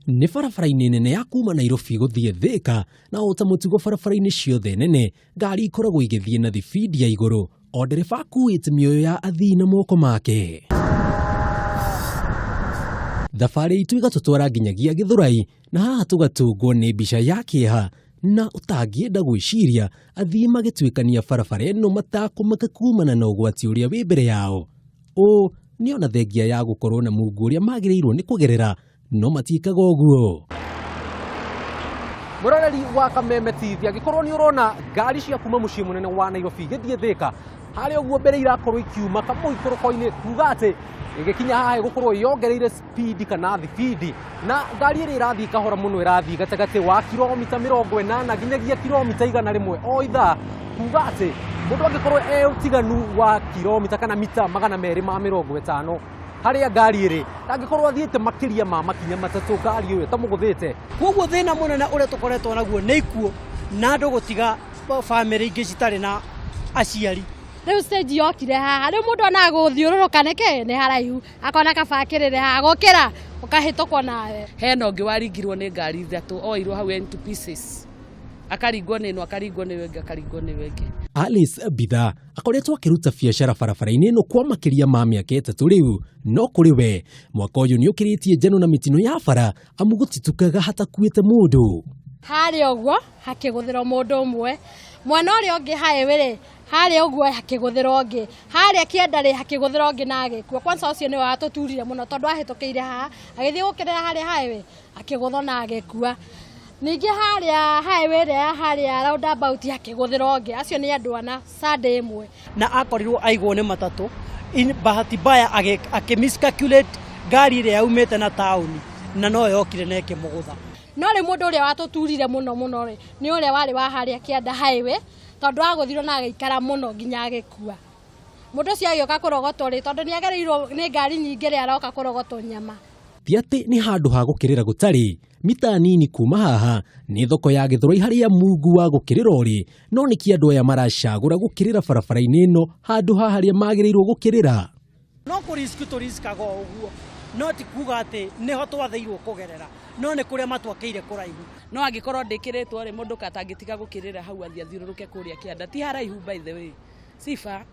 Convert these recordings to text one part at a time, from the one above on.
Nĩ barabara-inĩ nene ya kuma Nairobi gũthiĩ Thika, na o ta mũtugo barabara-inĩ ciothe nene, ngari ikoragwo igĩthiĩ na thibindi ya igũrũ, o ndereba akuĩte mĩoyo ya athii na moko make. Thabarĩ itũ ĩgatũtwara nginyagia Gĩthũrai, na haha tũgatũngwo nĩ mbica ya kĩeha na ũtangĩenda gwĩciria athii magĩtuĩkania barabara ĩno matakũmaka kumana na ũgwati ũrĩa wĩ mbere yao. Ũũ nĩ ona thengia ya gũkorwo na mungu ũrĩa magĩrĩirwo nĩ kũgerera no matiĩkaga ũguo. Mũroreri wa Kameme TV, angĩkorwo nĩ ũrona ngari cia kuma mũciĩ mũnene wa Nairobi igĩthiĩ Thĩka, harĩa ũguo mbere irakorwo ikiuma kamũikũrũko-inĩ, kuga atĩ ĩgĩkinya haha ĩgũkorwo yongereire speed kana thibindi, na ngari ĩrĩa ĩrathiĩ kahora mũno ĩrathiĩ gatagatĩ wa kiromita 80 nginyagia kiromita 100 o ithaa, kuga atĩ mũndũ angĩkorwo e ũtiganu wa kiromita kana mita 250 harĩa ngari ĩrĩ, angĩkorwo athiĩte makĩria ma makinya 3 ngari ĩyo ĩtamũgũthĩte. Koguo thĩna mũnene ũrĩa tũkoretwo naguo nĩ ikuũ na andũ gũtiga bamĩrĩ ingĩ citarĩ na aciari. Rĩu stage yokire haha, rĩu mũndũ onaga gũthiũrũrũka nĩkĩ nĩ haraihu, akona kaba akĩrĩre haha gũkĩra ũkahĩtũkwo nawe. Hena ũngĩ waringirwo nĩ ngari 3, oirwo hau into pieces, akaringwo nĩ ĩno, akaringwo nĩ ĩyo, akaringwo nĩ ĩyo ĩngĩ. Alice Bitha akoretwo akĩruta biacara barabara-inĩ ĩno kwa makĩria ma mĩaka 3 rĩu, no kũrĩ we mwaka ũyũ nĩ ũkĩrĩtie njano na mĩtino ya bara, amu gũtitukaga hatakuĩte mũndũ. Harĩa ũguo hakĩgũthĩrwo mũndũ ũmwe, mwena ũrĩa ũngĩ highway rĩ, harĩa ũguo hakĩgũthĩrwo ũngĩ, harĩa kĩanda rĩ hakĩgũthĩrwo ũngĩ na agĩkua. Kwanza ũcio nĩwe watũturire mũno tondũ ahĩtũkĩire haha agĩthiĩ gũkĩrĩra harĩa highway akĩgũthwo na agĩkua. Ningĩ harĩa highway ĩrĩa ya harĩa roundabout hakĩgũthĩrwo ũngĩ, acio nĩ andũ ana Sunday ĩmwe. Na akorirwo aigwo nĩ matatũ, bahati mbaya akĩ miscalculate ngari ĩrĩa yaumĩte na taũni na no yokire na ĩkĩmũgũtha. No rĩu mũndũ ũrĩa watũturire mũno mũno rĩ, nĩ ũrĩa warĩ wa harĩa kĩanda highway, tondũ agũthirwo na agĩikara mũno nginya agĩkua. Mũndũ ũcio agĩũka kũrogotwo rĩ, tondũ nĩ agereirwo nĩ ngari nyingĩ rĩ, aroka kũrogotwo nyama. Ti atĩ nĩ handũ ha gũkĩrĩra gũtarĩ, mita nini kuma haha nĩ thoko ya Gĩthũrai harĩa mungu wa gũkĩrĩra ũrĩ, no nĩkĩ andũ aya maracagũra gũkĩrĩra barabara-inĩ ĩno handũ ha harĩa magĩrĩirwo gũkĩrĩra? No kũriski tũriskaga o ũguo, no ti kuga atĩ nĩho twathĩirwo kũgerera, no nĩ kũrĩa matwakĩire kũraihu. No angĩkorwo ndĩkĩrĩtwo rĩ, mũndũ katangĩtiga gũkĩrĩra hau athiĩ athiũrũrũke kũrĩa kĩanda, ti haraihu by the way. Sifa,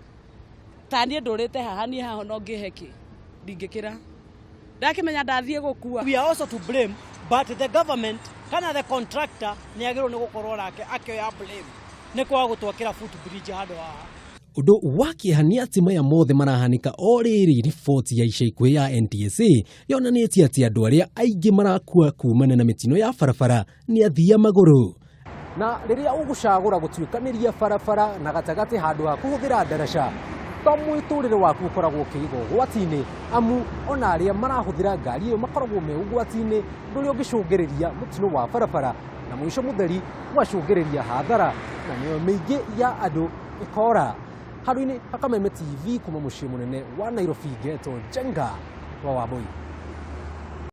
ta niĩ ndũrĩte haha, niĩ haha no ngĩhe kĩ, ndingĩkĩra. Ndakĩmenya ndathiĩ gũkua. We are also to blame, but the government kana the contractor nĩ agĩrĩirwo nĩ gũkorwo nake akĩoya blame nĩ kwaga gũtwakĩra foot bridge handũ haha. Ũndũ wa kĩeha nĩ atĩ maya mothe marahanĩka o rĩrĩ riboti ya ica ikuhĩ ya NTSA yonanĩtie atĩ andũ arĩa aingĩ marakua kumana na mĩtino ya barabara nĩ athii a magũrũ. Na rĩrĩa ũgũcagũra gũtuĩkanĩria barabara na gatagatĩ handũ ha kũhũthĩra ndaraca, to mwĩtũrĩre waku ũkoragwo ũkĩigwo ũgwati-inĩ, amu ona arĩa marahũthĩra ngari ĩyo makoragwo me ũgwati-inĩ, ũndũ ũrĩa ũngĩcũngĩrĩria mũtino wa barabara na mũico mũtheri ũgacũngĩrĩria hathara na mĩoyo mĩingĩ ya andũ ĩkora. Handũ-inĩ ha Kameme TV kuma mũciĩ mũnene wa Nairobi, ngetwo Njenga wa Wambui.